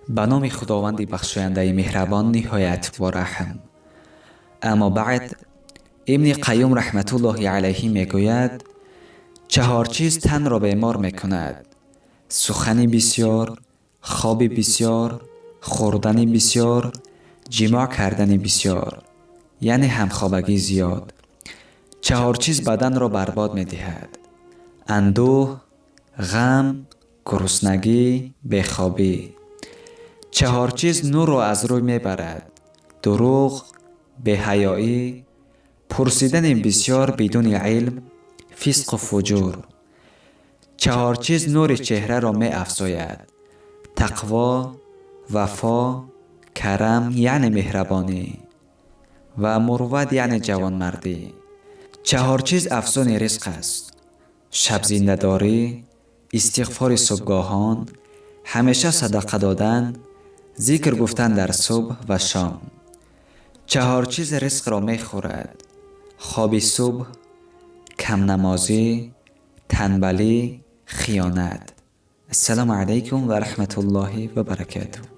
Ба номи Худованди бахшояндаи меҳрабон, ниҳоят бораҳм. Аммо баъд, Ибни Қаюм раҳматуллоҳи алайҳи мегӯяд: чаҳор чиз танро бемор мекунад: сухани бисёр, хоби бисёр, хӯрдани бисёр, ҷимоъ кардани бисёр, яъне ҳамхобагии зиёд. Чаҳор чиз баданро барбод медиҳад: андӯҳ, ғам, гуруснагӣ, бехобӣ. Чаҳор чиз нурро аз рӯй мебарад: дурӯғ, беҳаёӣ, пурсидани бисёр бидуни илм, фисқу фуҷур. Чаҳор чиз нури чеҳраро меафзояд: тақво, вафо, карам, яъне меҳрабонӣ, ва мурват, яъне ҷавонмардӣ. Чаҳор чиз афзуни ризқ аст: шабзиндадорӣ, истиғфори субҳгоҳон, ҳамеша садақа додан, зикр гуфтан дар субҳ ва шом. Чаҳор чиз ризқро мехӯрад: хоби субҳ, камнамозӣ, танбалӣ, хиёнат. Ассалому алайкум ва раҳматуллоҳи ва баракатуҳ.